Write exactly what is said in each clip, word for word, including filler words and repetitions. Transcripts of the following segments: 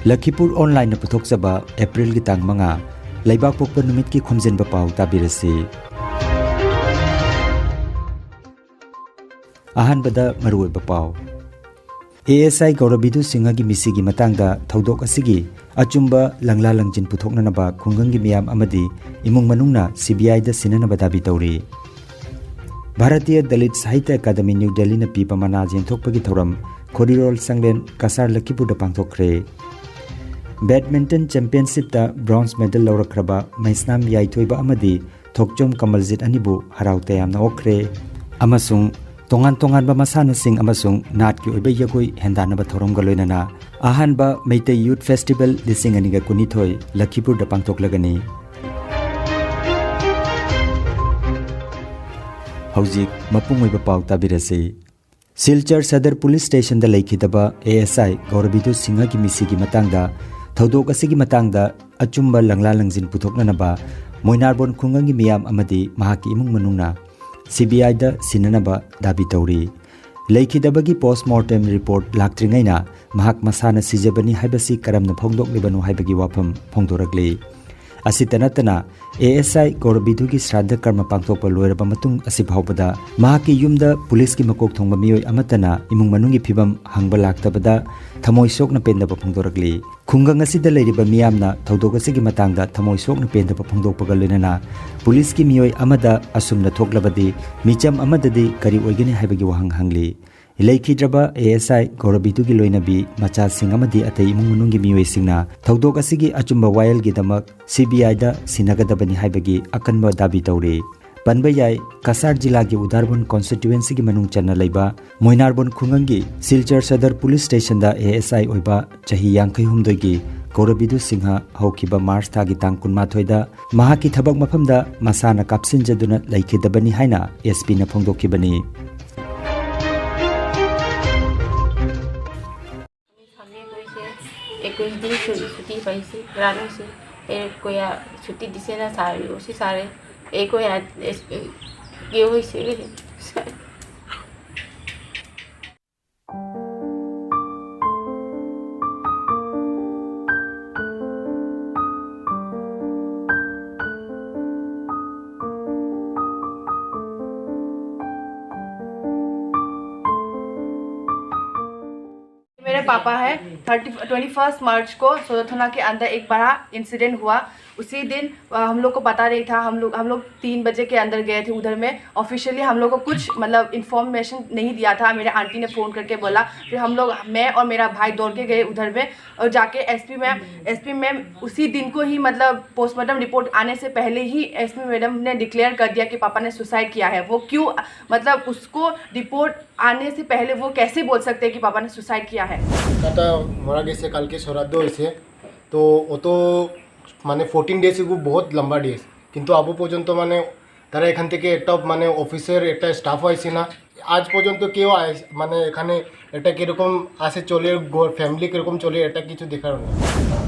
ꯂꯈꯤꯄꯨꯔ ꯑꯣꯟꯂꯥꯏꯟꯅ ꯄꯨꯊꯣꯛꯆꯕ ꯑꯦꯄ꯭ꯔꯤꯜꯒꯤ ꯇꯥꯡ ꯃꯉꯥ, ꯂꯩꯕꯥꯛꯄꯣꯛꯄ ꯅꯨꯃꯤꯠꯀꯤ ꯈꯣꯝꯖꯤꯟꯕ ꯄꯥꯎ ꯇꯥꯕꯤꯔꯁꯤ꯫ ꯑꯍꯥꯟꯕꯗ ꯃꯔꯨꯑꯣꯏꯕ ꯄꯥꯎ꯫ ꯑꯦ ꯑꯦꯁ ꯑꯥꯏ ꯒꯧꯔꯕꯤꯗꯨ ꯁꯤꯡꯍꯒꯤ ꯃꯤꯁꯤꯒꯤ ꯃꯇꯥꯡꯗ ꯊꯧꯗꯣꯛ ꯑꯁꯤꯒꯤ ꯑꯆꯨꯝꯕ ꯂꯪꯂꯥ ꯂꯪꯖꯤꯟ ꯄꯨꯊꯣꯛꯅꯅꯕ ꯈꯨꯡꯒꯪꯒꯤ ꯃꯤꯌꯥꯝ ꯑꯃꯗꯤ ꯏꯃꯨꯡ ꯃꯅꯨꯡꯅ ꯁꯤ ꯕꯤ ꯑꯥꯏꯗ ꯁꯤꯟꯅꯅꯕ ꯗꯥꯕꯤ ꯇꯧꯔꯤ꯫ ꯚꯥꯔꯇꯤꯌ ꯗꯂꯤꯠ ꯁꯥꯍꯤꯇ꯭ꯌ ꯑꯦꯀꯥꯗꯃꯤ ꯅ꯭ꯌꯨ ꯗꯦꯜꯂꯤꯅ ꯄꯤꯕ ꯃꯅꯥ ꯌꯦꯟꯊꯣꯛꯄꯒꯤ ꯊꯧꯔꯝ ꯈꯣꯔꯤꯔꯣꯜ ꯁꯪꯂꯦꯟ ꯀꯁꯥꯔ ꯂꯈꯤꯄꯨꯔꯗ ꯄꯥꯡꯊꯣꯛꯈ꯭ꯔꯦ꯫ ꯕꯦꯗꯃꯤꯟꯇꯟ ꯆꯦꯝꯄꯤꯌꯟꯁꯤꯞꯇ ꯕ꯭ꯔꯣꯟꯖ ꯃꯦꯗꯜ ꯂꯧꯔꯛꯈ꯭ꯔꯕ ꯃꯩꯁꯅꯥꯝ ꯌꯥꯏꯊꯣꯏꯕ ꯑꯃꯗꯤ ꯊꯣꯛꯆꯣꯝ ꯀꯃꯜꯖꯤꯠ ꯑꯅꯤꯕꯨ ꯍꯔꯥꯎ ꯇꯌꯥꯝꯅ ꯑꯣꯛꯈ꯭ꯔꯦ ꯑꯃꯁꯨꯡ ꯇꯣꯉꯥꯟ ꯇꯣꯉꯥꯟꯕ ꯃꯁꯥꯟꯅꯁꯤꯡ ꯑꯃꯁꯨꯡ ꯅꯥꯠꯀꯤ ꯑꯣꯏꯕ ꯖꯒꯣꯏ ꯍꯦꯟꯗꯥꯟꯅꯕ ꯊꯧꯔꯝꯒ ꯂꯣꯏꯅꯅ ꯑꯍꯥꯟꯕ ꯃꯩꯇꯩ ꯌꯨꯠ ꯐꯦꯁꯇꯤꯚꯦꯜ ꯂꯤꯁꯤꯡ ꯑꯅꯤꯒ ꯀꯨꯟꯅꯤꯊꯣꯏ ꯂꯈꯤꯄꯨꯔꯗ ꯄꯥꯡꯊꯣꯛꯂꯒꯅꯤ꯫ ꯍꯧꯖꯤꯛ ꯃꯄꯨꯡ ꯑꯣꯏꯕ ꯄꯥꯎ ꯇꯥꯕꯤꯔꯁꯤ꯫ ꯁꯤꯜꯆꯔ ꯁꯗꯔ ꯄꯨꯂꯤꯁ ꯁ꯭ꯇꯦꯁꯟꯗ ꯂꯩꯈꯤꯗꯕ ꯑꯦ ꯑꯦꯁ ꯑꯥꯏ ꯒꯧꯔꯕꯤꯗꯨ ꯁꯤꯡꯍꯒꯤ ꯃꯤꯁꯤꯒꯤ ꯃꯇꯥꯡꯗ, ꯊꯧꯗꯣꯛ ꯑꯁꯤꯒꯤ ꯃꯇꯥꯡꯗ ꯑꯆꯨꯝꯕ ꯂꯪꯂꯥ ꯂꯪꯖꯤꯟ ꯄꯨꯊꯣꯛꯅꯅꯕ ꯃꯣꯏꯅꯥꯔꯕꯣꯟ ꯈꯨꯡꯒꯪꯒꯤ ꯃꯤꯌꯥꯝ ꯑꯃꯗꯤ ꯃꯍꯥꯛꯀꯤ ꯏꯃꯨꯡ ꯃꯅꯨꯡꯅ ꯁꯤ ꯕꯤ ꯑꯥꯏꯗ ꯁꯤꯟꯅꯅꯕ ꯗꯥꯕꯤ ꯇꯧꯔꯤ꯫ ꯂꯩꯈꯤꯗꯕꯒꯤ ꯄꯣꯁꯃꯣꯔꯇꯦꯝ ꯔꯤꯄꯣꯔꯠ ꯂꯥꯛꯇ꯭ꯔꯤꯉꯩꯅ ꯃꯍꯥꯛ ꯃꯁꯥꯅ ꯁꯤꯖꯕꯅꯤ ꯍꯥꯏꯕꯁꯤ ꯀꯔꯝꯅ ꯐꯣꯡꯗꯣꯛꯂꯤꯕꯅꯣ ꯍꯥꯏꯕꯒꯤ ꯋꯥꯐꯝ ꯐꯣꯡꯗꯣꯔꯛꯂꯤ꯫ ꯑꯁꯤꯇ ꯅꯠꯇꯅ, ꯑꯦ ꯑꯦꯁ ꯑꯥꯏ ꯒꯧꯔꯕꯤꯗꯨꯒꯤ ꯁ꯭ꯔꯥꯗꯙ ꯀꯔꯃ ꯄꯥꯡꯊꯣꯛꯄ ꯂꯣꯏꯔꯕ ꯃꯇꯨꯡ ꯑꯁꯤ ꯐꯥꯎꯕꯗ ꯃꯍꯥꯛꯀꯤ ꯌꯨꯝꯗ ꯄꯨꯂꯤꯁꯀꯤ ꯃꯀꯣꯛ ꯊꯣꯡꯕ ꯃꯤꯑꯣꯏ ꯑꯃꯠꯇꯅ ꯏꯃꯨꯡ ꯃꯅꯨꯡꯒꯤ ꯐꯤꯕꯝ ꯍꯪꯕ ꯂꯥꯛꯇꯕꯗ ꯊꯃꯣꯏ ꯁꯣꯛꯅ ꯄꯦꯟꯗꯕ ꯐꯣꯡꯗꯣꯔꯛꯂꯤ꯫ ꯈꯨꯡꯒꯪ ꯑꯁꯤꯗ ꯂꯩꯔꯤꯕ ꯃꯤꯌꯥꯝꯅ ꯊꯧꯗꯣꯛ ꯑꯁꯤꯒꯤ ꯃꯇꯥꯡꯗ ꯊꯃꯣꯏ ꯁꯣꯛꯅ ꯄꯦꯟꯗꯕ ꯐꯣꯡꯗꯣꯛꯄꯒ ꯂꯣꯏꯅꯅ ꯄꯨꯂꯤꯁꯀꯤ ꯃꯤꯑꯣꯏ ꯑꯃꯗ ꯑꯁꯨꯝꯅ ꯊꯣꯛꯂꯕꯗꯤ ꯃꯤꯆꯝ ꯑꯃꯗꯗꯤ ꯀꯔꯤ ꯑꯣꯏꯒꯅꯤ ꯍꯥꯏꯕꯒꯤ ꯋꯥꯍꯪ ꯍꯪꯂꯤ꯫ ꯂꯩꯈꯤꯗ꯭ꯔꯕ ꯑꯦ ꯑꯦꯁ ꯑꯥꯏ ꯒꯧꯔꯕꯤꯗꯨꯒꯤ ꯂꯣꯏꯅꯕꯤ, ꯃꯆꯥꯁꯤꯡ ꯑꯃꯗꯤ ꯑꯇꯩ ꯏꯃꯨꯡ ꯃꯅꯨꯡꯒꯤ ꯃꯤꯑꯣꯏꯁꯤꯡꯅ ꯊꯧꯗꯣꯛ ꯑꯁꯤꯒꯤ ꯑꯆꯨꯝꯕ ꯋꯥꯌꯦꯜꯒꯤꯗꯃꯛ ꯁꯤ ꯕꯤ ꯑꯥꯏꯗ ꯁꯤꯟꯅꯒꯗꯕꯅꯤ ꯍꯥꯏꯕꯒꯤ ꯑꯀꯟꯕ ꯗꯥꯕꯤ ꯇꯧꯔꯤ꯫ ꯄꯟꯕ ꯌꯥꯏ, ꯀꯁꯥꯔ ꯖꯤꯂꯥꯒꯤ ꯎꯗꯥꯔꯕꯣꯟ ꯀꯣꯟꯁꯇꯤꯇ꯭ꯋꯨꯑꯦꯟꯁꯤꯒꯤ ꯃꯅꯨꯡ ꯆꯟꯅ ꯂꯩꯕ ꯃꯣꯏꯅꯥꯔꯕꯣꯟ ꯈꯨꯡꯒꯪꯒꯤ Silchar Sadar police ꯁ꯭ꯇꯦꯁꯟꯗ A S ꯑꯥꯏ ꯑꯣꯏꯕ ꯆꯍꯤ ꯌꯥꯡꯈꯩ ꯍꯨꯝꯗꯣꯏꯒꯤ ꯒꯧꯔꯕꯤꯗꯨ ꯁꯤꯡꯍ ꯍꯧꯈꯤꯕ ꯃꯥꯔꯆ ꯊꯥꯒꯤ ꯇꯥꯡ ꯀꯨꯟꯃꯥꯊꯣꯏꯗ ꯃꯍꯥꯛꯀꯤ ꯊꯕꯛ ꯃꯐꯝꯗ ꯃꯁꯥꯅ ꯀꯥꯞꯁꯤꯟꯖꯗꯨꯅ ꯂꯩꯈꯤꯗꯕꯅꯤ ꯍꯥꯏꯅ ꯑꯦꯁ ꯄꯤꯅ ꯐꯣꯡꯗꯣꯛꯈꯤꯕꯅꯤ꯫ আমি স্বামীয়ে কৈছে, একৈছ দিন ছু- ছুটি পাইছে, ৰাণ হৈছে। এই কয়া ছুটি দিছে না ছাৰ, অ' চি ছাৰে। এই কয়া এছ- কিয় হৈছে? मेरे पापा है। थर्टी ट्वेंटी फर्स्ट मार्च को सोजाथाना के अंदर एक बड़ा इंसिडेंट हुआ। उसी दिन अ, हम लोग को पता नहीं था। हम लोग हम लोग तीन बजे के अंदर गए थे उधर में। ऑफिशियली हम लोग को कुछ मतलब इन्फॉर्मेशन नहीं दिया था। मेरे आंटी ने फ़ोन करके बोला। फिर हम लोग, मैं और मेरा भाई दौड़ के गए उधर में और जाके एसपी मैम एसपी मैम उसी दिन को ही मतलब पोस्टमार्टम रिपोर्ट आने से पहले ही एसपी मैडम ने डिक्लेयर कर दिया कि पापा ने सुसाइड किया है। वो क्यों, मतलब उसको रिपोर्ट आने से पहले वो कैसे बोल सकते हैं कि पापा ने सुसाइड किया है? কাকা মারা গেছে, কালকে শ্রাদ্ধ হয়েছে। তো ও তো মানে ফোরটিন ডেজ, এগুলো বহুত লম্বা ডেজ, কিন্তু আবু পর্যন্ত মানে তারা এখান থেকে একটা মানে অফিসের একটা স্টাফ আইছে না। আজ পর্যন্ত কেউ আয় মানে এখানে এটা কিরকম আছে চলে, ফ্যামিলি কিরকম চলে, এটা কিছু দেখার নেই।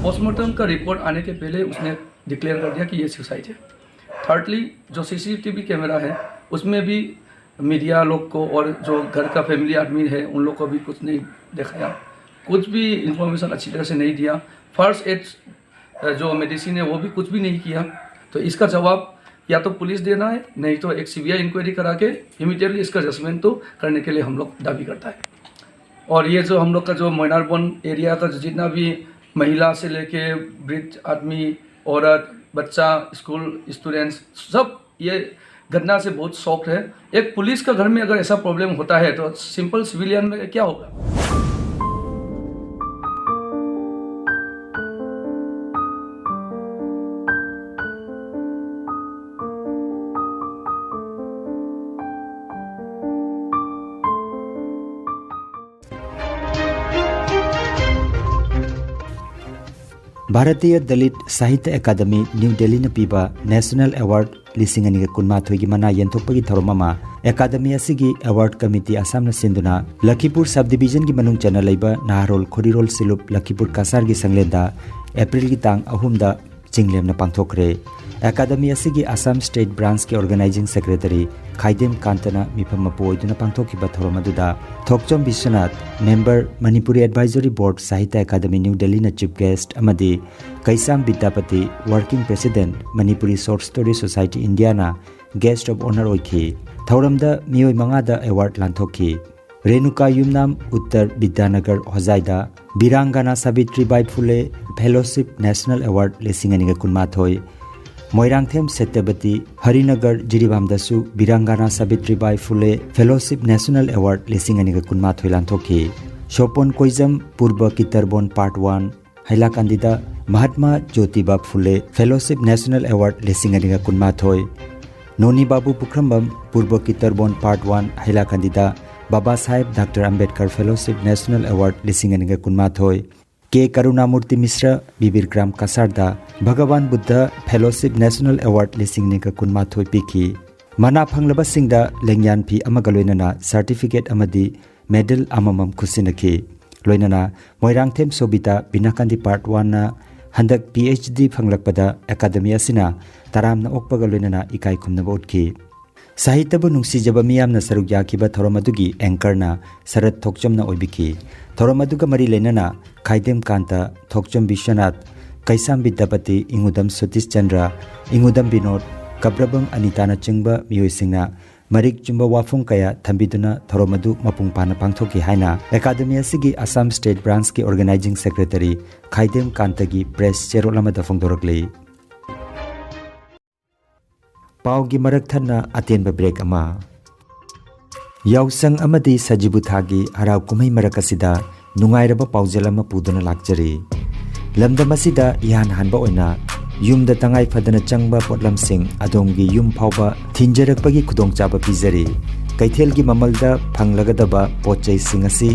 पोस्टमार्टम का रिपोर्ट आने के पहले उसने डिक्लेयर कर दिया कि ये सुसाइड है। थर्डली, जो सीसीटीवी कैमरा है, उसमें भी मीडिया लोग को और जो घर का फैमिली आदमी है, उन लोग को भी कुछ नहीं दिखाया। कुछ भी इंफॉर्मेशन अच्छी तरह से नहीं दिया। फर्स्ट एड जो मेडिसिन है, वो भी कुछ भी नहीं किया। तो इसका जवाब या तो पुलिस देना है, नहीं तो एक सीबीआई इंक्वायरी करा के इमीडिएटली इसका जजमेंट तो करने के लिए हम लोग दावी करता है। और ये जो हम लोग का जो मोइनारबन एरिया का जो जितना भी महिला से लेके वृद्ध आदमी, औरत, बच्चा, स्कूल स्टूडेंट्स, सब ये घटना से बहुत शॉक्ड है। एक पुलिस का घर में अगर ऐसा प्रॉब्लम होता है तो सिंपल सिविलियन में क्या होगा? ꯚꯥꯔꯇꯤꯌ ꯗꯂꯤꯠ ꯁꯥꯍꯤꯇ꯭ꯌ ꯑꯦꯀꯥꯗꯃꯤ, ꯅ꯭ꯌꯨ ꯗꯦꯜꯂꯤꯅ ꯄꯤꯕ ꯅꯦꯁꯅꯦꯜ ꯑꯦꯋꯥꯔꯗ ꯂꯤꯁꯤꯡ ꯑꯅꯤꯒ ꯀꯨꯟꯃꯥꯊꯣꯏꯒꯤ ꯃꯅꯥ ꯌꯦꯟꯊꯣꯛꯄꯒꯤ ꯊꯧꯔꯝ ꯑꯃ ꯑꯦꯀꯥꯗꯃꯤ ꯑꯁꯤꯒꯤ ꯑꯦꯋꯥꯔꯗ ꯀꯃꯤꯇꯤ ꯑꯁꯥꯝꯅ ꯁꯤꯟꯗꯨꯅ ꯂꯈꯤꯄꯨꯔ ꯁꯕ ꯗꯤꯕꯤꯖꯟꯒꯤ ꯃꯅꯨꯡ ꯆꯟꯅ ꯂꯩꯕ ꯅꯍꯥꯔꯣꯜ ꯈꯣꯔꯤꯔꯣꯜ ꯁꯤꯂꯨꯞ ꯂꯈꯤꯄꯨꯔ ꯀꯁꯥꯔꯒꯤ ꯁꯪꯂꯦꯟꯗ ꯑꯦꯄ꯭ꯔꯤꯜꯒꯤ ꯇꯥꯡ ꯑꯍꯨꯝꯗ ꯆꯤꯡꯂꯦꯝꯅ ꯄꯥꯡꯊꯣꯛꯈ꯭ꯔꯦ꯫ ꯑꯦꯀꯥꯗꯃꯤ ꯑꯁꯤꯒꯤ ꯑꯁꯥꯝ ꯁ꯭ꯇꯦꯠ ꯕ꯭ꯔꯥꯟꯁꯀꯤ ꯑꯣꯔꯒꯅꯥꯏꯖꯤꯡ ꯁꯦꯀ꯭ꯔꯦꯇꯔꯤ ꯈꯥꯏꯗꯦꯝ ꯀꯥꯟꯇꯅ ꯃꯤꯐꯝ ꯃꯄꯨ ꯑꯣꯏꯗꯨꯅ ꯄꯥꯡꯊꯣꯛꯈꯤꯕ ꯊꯧꯔꯝ ꯑꯗꯨꯗ Thokchom Biswanath, member, Manipuri advisory board, Sahitya Akademi, new ꯗꯦꯜꯂꯤꯅ ꯆꯤꯐ ꯒꯦꯁ꯭ꯠ ꯑꯃꯗꯤ Keisham Bidyapati, working president, Manipuri short story society ꯏꯟꯗꯤꯌꯥꯅ ꯒꯦꯁ꯭ꯠ ꯑꯣꯐ ꯑꯣꯅꯔ ꯑꯣꯏꯈꯤ꯫ ꯊꯧꯔꯝꯗ ꯃꯤꯑꯣꯏ ꯃꯉꯥꯗ ꯑꯦꯋꯥꯔꯗ ꯂꯥꯟꯊꯣꯛꯈꯤ꯫ ꯔꯦꯅꯨꯀꯥ ꯌꯨꯝꯅꯥꯝ, ꯎꯠꯇꯔ ꯕꯤꯗ꯭ꯌꯥꯅꯒꯔ ꯍꯣꯖꯥꯏꯗ Birangana Savitribai Phule fellowship national award ꯂꯤꯁꯤꯡ ꯑꯅꯤꯒ ꯀꯨꯟꯃꯥꯊꯣꯏ, ꯃꯣꯏꯔꯥꯡꯊꯦꯝ ꯁꯇ꯭ꯌꯕꯇꯤ, ꯍꯔꯤꯅꯒꯔ ꯖꯤꯔꯤꯕꯥꯝꯗꯁꯨ Birangana Savitribai Phule fellowship national award ꯂꯤꯁꯤꯡ ꯑꯅꯤꯒ ꯀꯨꯟꯃꯥꯊꯣꯏ ꯂꯥꯟꯊꯣꯛꯈꯤ꯫ ꯁꯣꯄꯣꯟ ꯀꯣꯏꯖꯝ, ꯄꯨꯔꯕ ꯀꯤꯇꯔꯕꯣꯟ ꯄꯥꯔꯠ ꯋꯥꯟ, ꯍꯩꯂꯥꯀꯥꯟꯗꯤꯗ Mahatma Jyotiba Phule fellowship national award ꯂꯤꯁꯤꯡ ꯑꯅꯤꯒ ꯀꯨꯟꯃꯥꯊꯣꯏ, ꯅꯣꯅꯤ ꯕꯥꯕꯨ ꯄꯨꯈ꯭ꯔꯝꯕꯝ, ꯄꯨꯔꯕ ꯀꯤꯇꯔꯕꯣꯟ ꯄꯥꯔꯠ ꯋꯥꯟ, ꯍꯩꯂꯥꯀꯥꯟꯗꯤꯗ Baba Saheb doctor Ambedkar fellowship national award ꯂꯤꯁꯤꯡ ꯑꯅꯤꯒ ꯀꯨꯟꯃꯥꯊꯣꯏ, ꯀꯦ ꯀꯔꯨꯅꯥꯃꯨꯔꯇꯤ ꯃꯤꯁ꯭ꯔ, ꯕꯤꯕꯤꯔ ꯒ꯭ꯔꯥꯝ ꯀꯁꯥꯔꯗ Bhagwan Buddha fellowship national award ꯂꯤꯁꯤꯡ ꯑꯅꯤꯒ ꯀꯨꯟꯃꯥꯊꯣꯏ ꯄꯤꯈꯤ꯫ ꯃꯅꯥ ꯐꯪꯂꯕꯁꯤꯡꯗ ꯂꯦꯡꯌꯥꯟ ꯐꯤ ꯑꯃꯒ ꯂꯣꯏꯅꯅ ꯁꯔꯇꯤꯐꯤꯀꯦꯠ ꯑꯃꯗꯤ ꯃꯦꯗꯜ ꯑꯃꯃꯝ ꯈꯨꯠꯁꯤꯟꯅꯈꯤ꯫ ꯂꯣꯏꯅꯅ ꯃꯣꯏꯔꯥꯡꯊꯦꯝ ꯁꯣꯕꯤꯇꯥ ꯕꯤꯅꯥꯀꯥꯟꯗꯤ ꯄꯥꯔꯠ ꯋꯥꯟꯅ ꯍꯟꯗꯛ ꯄꯤ ꯑꯩꯆ ꯗꯤ ꯐꯪꯂꯛꯄꯗ ꯑꯦꯀꯥꯗꯃꯤ ꯑꯁꯤꯅ ꯇꯔꯥꯝꯅ ꯑꯣꯛꯄꯒ ꯂꯣꯏꯅꯅ ꯏꯀꯥꯏ ꯈꯨꯝꯅꯕ ꯎꯠꯈꯤ꯫ ꯁꯥꯍꯤꯇ꯭ꯌꯕꯨ ꯅꯨꯡꯁꯤꯖꯕ ꯃꯤꯌꯥꯝꯅ ꯁꯔꯨꯛ ꯌꯥꯈꯤꯕ ꯊꯧꯔꯝ ꯑꯗꯨꯒꯤ ꯑꯦꯡꯀꯔꯅ ꯁꯔꯠ ꯊꯣꯛꯆꯝꯅ ꯑꯣꯏꯕꯤꯈꯤ꯫ ꯊꯧꯔꯝ ꯑꯗꯨꯒ ꯃꯔꯤ ꯂꯩꯅꯅ ꯈꯥꯏꯗꯦꯝ ꯀꯥꯟꯇ, ꯊꯣꯛꯆꯝ ꯕꯤꯁ꯭ꯋꯅꯥꯊ, ꯀꯩꯁꯥꯝ ꯕꯤꯗ꯭ꯌꯥꯄꯇꯤ, ꯏꯉꯨꯗꯝ ꯁꯇꯤꯁ ꯆꯟꯗ꯭ꯔ, ꯏꯉꯨꯗꯝ ꯕꯤꯅꯣꯗ, ꯀꯕ꯭ꯔꯕꯝ ꯑꯅꯤꯇꯥꯅꯆꯤꯡꯕ ꯃꯤꯑꯣꯏꯁꯤꯡꯅ ꯃꯔꯤꯛ ꯆꯨꯝꯕ ꯋꯥꯐꯝ ꯀꯌꯥ ꯊꯝꯕꯤꯗꯨꯅ ꯊꯧꯔꯝ ꯑꯗꯨ ꯃꯄꯨꯡ ꯐꯥꯅ ꯄꯥꯡꯊꯣꯛꯈꯤ ꯍꯥꯏꯅ ꯑꯦꯀꯥꯗꯃꯤ ꯑꯁꯤꯒꯤ ꯑꯁꯥꯝ ꯁ꯭ꯇꯦꯠ ꯕ꯭ꯔꯥꯟꯆꯀꯤ ꯑꯣꯔꯒꯅꯥꯏꯖꯤꯡ ꯁꯦꯀ꯭ꯔꯦꯇꯔꯤ ꯈꯥꯏꯗꯦꯝ ꯀꯥꯟꯇꯒꯤ ꯄ꯭ꯔꯦꯁ ꯆꯦꯔꯣꯜ ꯑꯃꯗ ꯐꯣꯡꯗꯣꯔꯛꯂꯤ꯫ ꯄꯥꯎꯒꯤ ꯃꯔꯛ ꯊꯠꯅ ꯑꯇꯦꯟꯕ ꯕ꯭ꯔꯦꯛ ꯑꯃ꯫ ꯌꯥꯎꯁꯪ ꯑꯃꯗꯤ ꯁꯖꯤꯕꯨ ꯊꯥꯒꯤ ꯍꯔꯥꯎ ꯀꯨꯝꯍꯩ ꯃꯔꯛ ꯑꯁꯤꯗ ꯅꯨꯡꯉꯥꯏꯔꯕ ꯄꯥꯎꯖꯦꯜ ꯑꯃ ꯄꯨꯗꯨꯅ ꯂꯥꯛꯆꯔꯤ꯫ ꯂꯝꯗꯝ ꯑꯁꯤꯗ ꯏꯍꯥꯟ ꯍꯥꯟꯕ ꯑꯣꯏꯅ ꯌꯨꯝꯗ ꯇꯉꯥꯏ ꯐꯗꯅ ꯆꯪꯕ ꯄꯣꯠꯂꯝꯁꯤꯡ ꯑꯗꯣꯝꯒꯤ ꯌꯨꯝ ꯐꯥꯎꯕ ꯊꯤꯟꯖꯔꯛꯄꯒꯤ ꯈꯨꯗꯣꯡꯆꯥꯕ ꯄꯤꯖꯔꯤ꯫ ꯀꯩꯊꯦꯜꯒꯤ ꯃꯃꯜꯗ ꯐꯪꯂꯒꯗꯕ ꯄꯣꯠ ꯆꯩꯁꯤꯡ ꯑꯁꯤ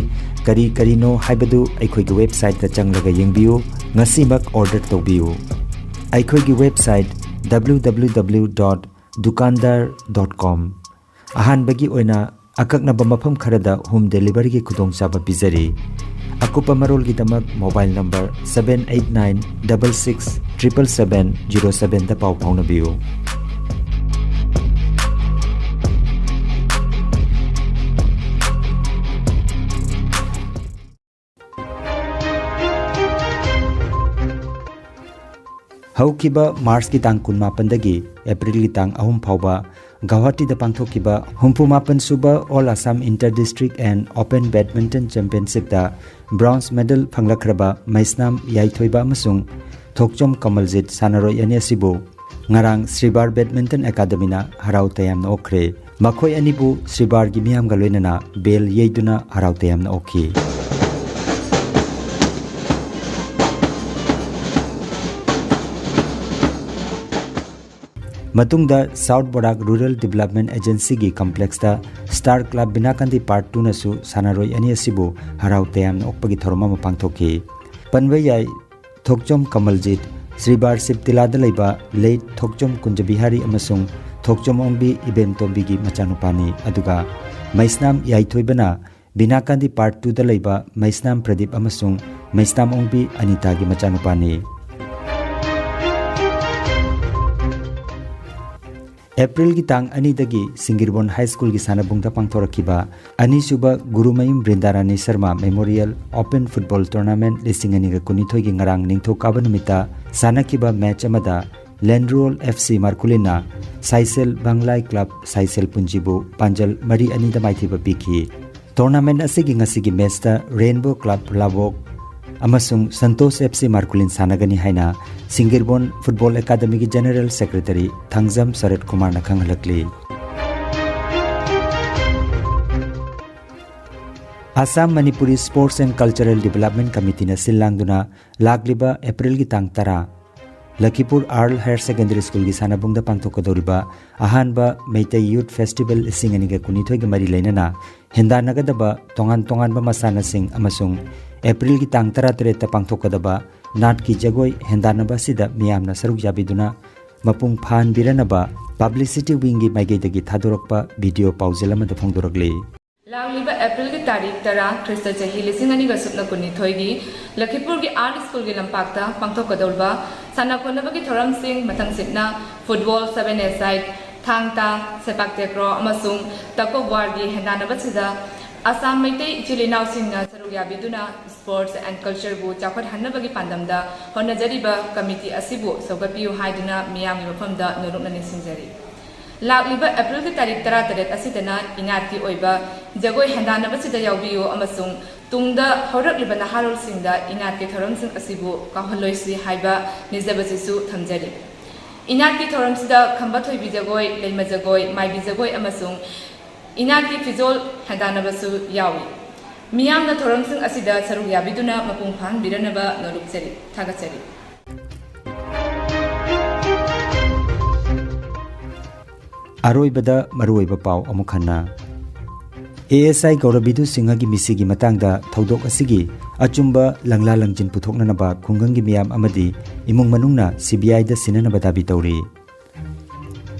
ꯀꯔꯤ ꯀꯔꯤꯅꯣ ꯍꯥꯏꯕꯗꯨ ꯑꯩꯈꯣꯏꯒꯤ ꯋꯦꯕꯁꯥꯏꯠꯇ ꯆꯪꯂꯒ ꯌꯦꯡꯕꯤꯌꯨ꯫ ꯉꯁꯤꯃꯛ ꯑꯣꯔꯗꯔ ꯇꯧꯕꯤꯌꯨ꯫ ꯑꯩꯈꯣꯏꯒꯤ website W W W dot dukandar dot com꯫ ꯑꯍꯥꯟꯕꯒꯤ ꯑꯣꯏꯅ ꯑꯀꯛꯅꯕ ꯃꯐꯝ ꯈꯔꯗ ꯍꯣꯝ ꯗꯦꯂꯤꯚꯔꯤꯒꯤ ꯈꯨꯗꯣꯡꯆꯥꯕ ꯄꯤꯖꯔꯤ꯫ ꯑꯀꯨꯞꯄ ꯃꯔꯣꯜꯒꯤꯗꯃꯛ mobile number seven eight nine double six triple seven zero seven ꯗ ꯄꯥꯎ ꯐꯥꯎꯅꯕꯤꯌꯨ꯫ ꯍꯧꯈꯤꯕ ꯃꯥꯔꯆꯀꯤ ꯇꯥꯡ ꯀꯨꯟꯃꯥꯄꯟꯗꯒꯤ ꯑꯦꯄ꯭ꯔꯤꯜꯒꯤ ꯇꯥꯡ ꯑꯍꯨꯝ ꯐꯥꯎꯕ ꯒꯧꯍꯥꯇꯤꯗ ꯄꯥꯡꯊꯣꯛꯈꯤꯕ ꯍꯨꯝꯐꯨ ꯃꯥꯄꯟ ꯁꯨꯕ All Assam Inter District and Open Badminton Championshipꯇ bronze medal ꯐꯪꯂꯛꯈ꯭ꯔꯕ ꯃꯩꯁꯅꯥꯝ ꯌꯥꯏꯊꯣꯏꯕ ꯑꯃꯁꯨꯡ ꯊꯣꯛꯆꯣꯝ ꯀꯃꯜꯖꯤꯠ ꯁꯥꯟꯅꯔꯣꯏ ꯑꯅꯤ ꯑꯁꯤꯕꯨ ꯉꯔꯥꯡ ꯁ꯭ꯔꯤꯕꯥꯔ Badminton Academyꯅ ꯍꯔꯥꯎ ꯇꯌꯥꯝꯅ ꯑꯣꯛꯈ꯭ꯔꯦ꯫ ꯃꯈꯣꯏ ꯑꯅꯤꯕꯨ ꯁ꯭ꯔꯤꯕꯥꯔꯒꯤ ꯃꯤꯌꯥꯝꯒ ꯂꯣꯏꯅꯅ bell ꯌꯩꯗꯨꯅ ꯍꯔꯥꯎ ꯇꯌꯥꯝꯅ ꯑꯣꯛꯈꯤ꯫ ꯃꯇꯨꯡꯗ South Barak Rural Development Agencyꯒꯤ complexꯇ Star Club ꯕꯤꯅꯥꯀꯥꯟꯗꯤ Part twoꯅꯁꯨ ꯁꯥꯟꯅꯔꯣꯏ ꯑꯅꯤ ꯑꯁꯤꯕꯨ ꯍꯔꯥꯎ ꯇꯌꯥꯝꯅ ꯑꯣꯛꯄꯒꯤ ꯊꯧꯔꯝ ꯑꯃ ꯄꯥꯡꯊꯣꯛꯈꯤ꯫ ꯄꯟꯕ ꯌꯥꯏ, ꯊꯣꯛꯆꯣꯝ ꯀꯃꯜꯖꯤꯠ, ꯁ꯭ꯔꯤꯕꯥꯔ ꯁꯤꯕꯇꯤꯂꯥꯗ ꯂꯩꯕ late ꯊꯣꯛꯆꯣꯝ ꯀꯨꯟꯖꯕꯤꯍꯥꯔꯤ ꯑꯃꯁꯨꯡ ꯊꯣꯛꯆꯣꯝ ꯑꯣꯡꯕꯤ ꯏꯕꯦꯝꯇꯣꯝꯕꯤꯒꯤ ꯃꯆꯥꯅꯨꯄꯥꯅꯤ, ꯑꯗꯨꯒ ꯃꯩꯁꯅꯥꯝ ꯌꯥꯏꯊꯣꯏꯕꯅ ꯕꯤꯅꯥꯀꯥꯟꯗꯤ Part twoꯗ ꯂꯩꯕ ꯃꯩꯁꯅꯥꯝ ꯄ꯭ꯔꯗꯤꯞ ꯑꯃꯁꯨꯡ ꯃꯩꯁꯅꯥꯝ ꯑꯣꯡꯕꯤ ꯑꯅꯤꯇꯥꯒꯤ ꯃꯆꯥꯅꯨꯄꯥꯅꯤ꯫ ꯑꯦꯄ꯭ꯔꯤꯜꯒꯤ ꯇꯥꯡ ꯑꯅꯤꯗꯒꯤ ꯁꯤꯡꯒꯤꯔꯕꯣꯟ High Schoolꯒꯤ ꯁꯥꯟꯅꯕꯨꯡꯗ ꯄꯥꯡꯊꯣꯔꯛꯈꯤꯕ ꯑꯅꯤꯁꯨꯕ Gurumayum ꯕ꯭ꯔꯤꯟꯗꯥꯔꯥꯅꯤ Sharma Memorial Open Football Tournament ꯂꯤꯁꯤꯡ ꯑꯅꯤꯒ ꯀꯨꯟꯅꯤꯊꯣꯏꯒꯤ ꯉꯔꯥꯡ ꯅꯤꯡꯊꯧꯀꯥꯕ ꯅꯨꯃꯤꯠꯇ ꯁꯥꯟꯅꯈꯤꯕ match ꯑꯃꯗ ꯂꯦꯟꯗ꯭ꯔꯣꯜ F C ꯃꯥꯔꯀꯨꯂꯤꯟꯅ ꯁꯥꯏꯁꯦꯜ ꯕꯪꯂꯥꯏ Club ꯁꯥꯏꯁꯦꯜ ꯄꯨꯟꯖꯤꯕꯨ ꯄꯥꯟꯖꯜ ꯃꯔꯤ ꯑꯅꯤꯗ ꯃꯥꯏꯊꯤꯕ ꯄꯤꯈꯤ꯫ Tournament ꯑꯁꯤꯒꯤ ꯉꯁꯤꯒꯤ matchꯇ Rainbow Club ꯂꯥꯕꯣꯛ ꯑꯃꯁꯨꯡ ꯁꯟꯇꯣꯁ F C ꯃꯥꯔꯀꯨꯂꯤꯟ ꯁꯥꯟꯅꯒꯅꯤ ꯍꯥꯏꯅ ꯁꯤꯡꯒꯤꯔꯕꯣꯟ Football Academyꯒꯤ General Secretary ꯊꯥꯡꯖꯝ ꯁꯔꯠ ꯀꯨꯃꯥꯔꯅ ꯈꯪꯍꯜꯂꯛꯂꯤ꯫ Assam Manipuri Sports and Cultural Development Committeeꯅ ꯁꯤꯜ ꯂꯥꯡꯗꯨꯅ ꯂꯥꯛꯂꯤꯕ ꯑꯦꯄ꯭ꯔꯤꯜꯒꯤ ꯇꯥꯡ ꯇꯔꯥ, ꯂꯈꯤꯄꯨꯔ Earle Higher Secondary Schoolꯒꯤ ꯁꯥꯟꯅꯕꯨꯡꯗ ꯄꯥꯡꯊꯣꯛꯀꯗꯧꯔꯤꯕ ꯑꯍꯥꯟꯕ ꯃꯩꯇꯩ Youth Festival ꯂꯤꯁꯤꯡ ꯑꯅꯤꯒ ꯀꯨꯟꯅꯤꯊꯣꯏꯒ ꯃꯔꯤ ꯂꯩꯅꯅ ꯍꯦꯟꯗꯥꯟꯅꯒꯗꯕ ꯇꯣꯉꯥꯟ ꯇꯣꯉꯥꯟꯕ ꯃꯁꯥꯟꯅꯁꯤꯡ ꯑꯃꯁꯨꯡ ꯑꯦꯄ꯭ꯔꯤꯜꯒꯤ ꯇꯥꯡ ꯇꯔꯥꯇꯔꯦꯠꯇ ꯄꯥꯡꯊꯣꯛꯀꯗꯕ ꯅꯥꯠꯀꯤ ꯖꯒꯣꯏ ꯍꯦꯟꯗꯥꯟꯅꯕ ꯑꯁꯤꯗ ꯃꯤꯌꯥꯝꯅ ꯁꯔꯨꯛ ꯌꯥꯕꯤꯗꯨꯅ ꯃꯄꯨꯡ ꯐꯥꯍꯟꯕꯤꯔꯅꯕ Publicity Wingꯒꯤ ꯃꯥꯏꯀꯩꯗꯒꯤ ꯊꯥꯗꯣꯔꯛꯄ video ꯄꯥꯎꯖꯦꯜ ꯑꯃꯗ ꯐꯣꯡꯗꯣꯔꯛꯂꯤ꯫ ꯂꯥꯛꯂꯤꯕ ꯑꯦꯄ꯭ꯔꯤꯜꯒꯤ ꯇꯥꯔꯤꯛ ꯇꯔꯥ, ꯈ꯭ꯔꯤꯁꯇ ꯆꯍꯤ ꯂꯤꯁꯤꯡ ꯑꯅꯤꯒ ꯁꯨꯞꯅ ꯀꯨꯟꯅꯤꯊꯣꯏꯒꯤ ꯂꯈꯤꯄꯨꯔꯒꯤ Earle Schoolꯒꯤ ꯂꯝꯄꯥꯛꯇ ꯄꯥꯡꯊꯣꯛꯀꯗꯧꯔꯤꯕ ꯁꯥꯟꯅ ꯈꯣꯠꯅꯕꯒꯤ ꯊꯧꯔꯝꯁꯤꯡ ꯃꯊꯪꯁꯤꯠꯅ football, seven-a-side, ꯊꯥꯡ ꯇꯥ, ꯁꯦꯄꯥꯛ ꯇꯦꯀ꯭ꯔꯣ ꯑꯃꯁꯨꯡ tug of warꯒꯤ ꯍꯦꯟꯗꯥꯟꯅꯕꯁꯤꯗ ꯑꯁꯥꯝ ꯃꯩꯇꯩ ꯏꯆꯤꯜ ꯏꯅꯥꯎꯁꯤꯡꯅ ꯁꯔꯨꯛ ꯌꯥꯕꯤꯗꯨꯅ Sports and Cultureꯕꯨ ꯆꯥꯎꯈꯠꯍꯟꯅꯕꯒꯤ ꯄꯥꯟꯗꯝꯗ ꯍꯣꯠꯅꯖꯔꯤꯕ committee ꯑꯁꯤꯕꯨ ꯁꯧꯒꯠꯄꯤꯌꯨ ꯍꯥꯏꯗꯨꯅ ꯃꯤꯌꯥꯝꯒꯤ ꯃꯐꯝꯗ ꯅꯣꯂꯨꯛꯅ ꯅꯤꯡꯁꯤꯡꯖꯔꯤ꯫ ꯂꯥꯛꯂꯤꯕ ꯑꯦꯄ꯭ꯔꯤꯜꯒꯤ ꯇꯥꯔꯤꯛ ꯇꯔꯥꯇꯔꯦꯠ ꯑꯁꯤꯗꯅ ꯏꯅꯥꯠꯀꯤ ꯑꯣꯏꯕ ꯖꯒꯣꯏ ꯍꯦꯟꯗꯥꯟꯅꯕꯁꯤꯗ ꯌꯥꯎꯕꯤꯌꯨ ꯑꯃꯁꯨꯡ ꯇꯨꯡꯗ ꯍꯧꯔꯛꯂꯤꯕ ꯅꯍꯥꯔꯣꯜꯁꯤꯡꯗ ꯏꯅꯥꯠꯀꯤ ꯊꯧꯔꯝꯁꯤꯡ ꯑꯁꯤꯕꯨ ꯀꯥꯎꯍꯜꯂꯣꯏꯁꯤ ꯍꯥꯏꯕ ꯅꯤꯖꯕꯁꯤꯁꯨ ꯊꯝꯖꯔꯤ꯫ ꯏꯅꯥꯠꯀꯤ ꯊꯧꯔꯝꯁꯤꯗ ꯈꯝꯕ ꯊꯣꯏꯕꯤ ꯖꯒꯣꯏ, ꯂꯩꯃ ꯖꯒꯣꯏ, ꯃꯥꯏꯕꯤ ꯖꯒꯣꯏ ꯑꯃꯁꯨꯡ ꯏꯅꯥꯠꯀꯤ ꯐꯤꯖꯣꯜ ꯍꯦꯟꯗꯥꯟꯅꯕꯁꯨ ꯌꯥꯎꯏ꯫ ꯃꯤꯌꯥꯝꯅ ꯊꯧꯔꯝꯁꯤꯡ ꯑꯁꯤꯗ ꯁꯔꯨꯛ ꯌꯥꯕꯤꯗꯨꯅ ꯃꯄꯨꯡ ꯐꯥꯍꯟꯕꯤꯔꯅꯕ ꯅꯣꯂꯨꯛꯆꯔꯤ꯫ ꯊꯥꯒꯠꯆꯔꯤ꯫ ꯑꯔꯣꯏꯕꯗ ꯃꯔꯨꯑꯣꯏꯕ ꯄꯥꯎ ꯑꯃꯨꯛ ꯍꯟꯅ꯫ ꯑꯦ ꯑꯦꯁ ꯑꯥꯏ ꯒꯧꯔꯕꯤꯗꯨ ꯁꯤꯡꯍꯒꯤ ꯃꯤꯁꯤꯒꯤ ꯃꯇꯥꯡꯗ ꯊꯧꯗꯣꯛ ꯑꯁꯤꯒꯤ ꯑꯆꯨꯝꯕ ꯂꯪꯂꯥ ꯂꯪꯖꯤꯟ ꯄꯨꯊꯣꯛꯅꯅꯕ ꯈꯨꯡꯒꯪꯒꯤ ꯃꯤꯌꯥꯝ ꯑꯃꯗꯤ ꯏꯃꯨꯡ ꯃꯅꯨꯡꯅ ꯁꯤ ꯕꯤ ꯑꯥꯏꯗ ꯁꯤꯟꯅꯅꯕ ꯗꯥꯕꯤ ꯇꯧꯔꯤ꯫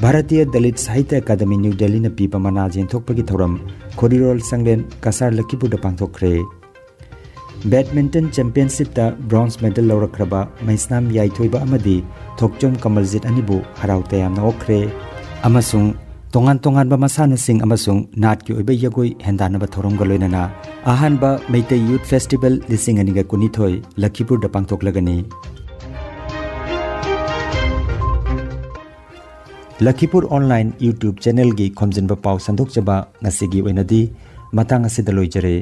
ꯚꯥꯔꯇꯤꯌ ꯗꯂꯤꯠ ꯁꯥꯍꯤꯇ꯭ꯌ ꯑꯀꯥꯗꯃꯤ ꯅ꯭ꯌꯨ ꯗꯦꯜꯂꯤꯅ ꯄꯤꯕ ꯃꯅꯥ ꯌꯦꯟꯊꯣꯛꯄꯒꯤ ꯊꯧꯔꯝ ꯈꯣꯔꯤꯔꯣꯜ ꯁꯪꯂꯦꯟ ꯀꯁꯥꯔ ꯂꯈꯤꯄꯨꯔꯗ ꯄꯥꯡꯊꯣꯛꯈ꯭ꯔꯦ꯫ ꯕꯦꯗꯃꯤꯟꯇꯟ ꯆꯦꯝꯄꯤꯌꯟꯁꯤꯞꯇ ꯕ꯭ꯔꯣꯟꯖ ꯃꯦꯗꯜ ꯂꯧꯔꯛꯈ꯭ꯔꯕ ꯃꯩꯁꯅꯥꯝ ꯌꯥꯏꯊꯣꯏꯕ ꯑꯃꯗꯤ ꯊꯣꯛꯆꯣꯝ ꯀꯃꯜꯖꯤꯠ ꯑꯅꯤꯕꯨ ꯍꯔꯥꯎ ꯇꯌꯥꯝꯅ ꯑꯣꯛꯈ꯭ꯔꯦ꯫ ꯑꯃꯁꯨꯡ ꯇꯣꯉꯥꯟ ꯇꯣꯉꯥꯟꯕ ꯃꯁꯥꯟꯅꯁꯤꯡ ꯑꯃꯁꯨꯡ ꯅꯥꯠꯀꯤ ꯑꯣꯏꯕ ꯖꯒꯣꯏ ꯍꯦꯟꯗꯥꯟꯅꯕ ꯊꯧꯔꯝꯒ ꯂꯣꯏꯅꯅ ꯑꯍꯥꯟꯕ ꯃꯩꯇꯩ ꯌꯨꯠ ꯐꯦꯁꯇꯤꯚꯦꯜ ꯂꯤꯁꯤꯡ ꯑꯅꯤꯒ ꯀꯨꯟꯅꯤꯊꯣꯏ ꯂꯈꯤꯄꯨꯔꯗ ꯄꯥꯡꯊꯣꯛꯂꯒꯅꯤ꯫ ꯂꯈꯤꯄꯨꯔ ꯑꯣꯟꯂꯥꯏꯟ YouTube ꯆꯦꯅꯦꯜꯒꯤ ꯈꯣꯝꯖꯤꯟꯕ ꯄꯥꯎ ꯁꯟꯗꯣꯛꯆꯕ ꯉꯁꯤꯒꯤ ꯑꯣꯏꯅꯗꯤ ꯃꯇꯥꯡ ꯑꯁꯤꯗ ꯂꯣꯏꯖꯔꯦ꯫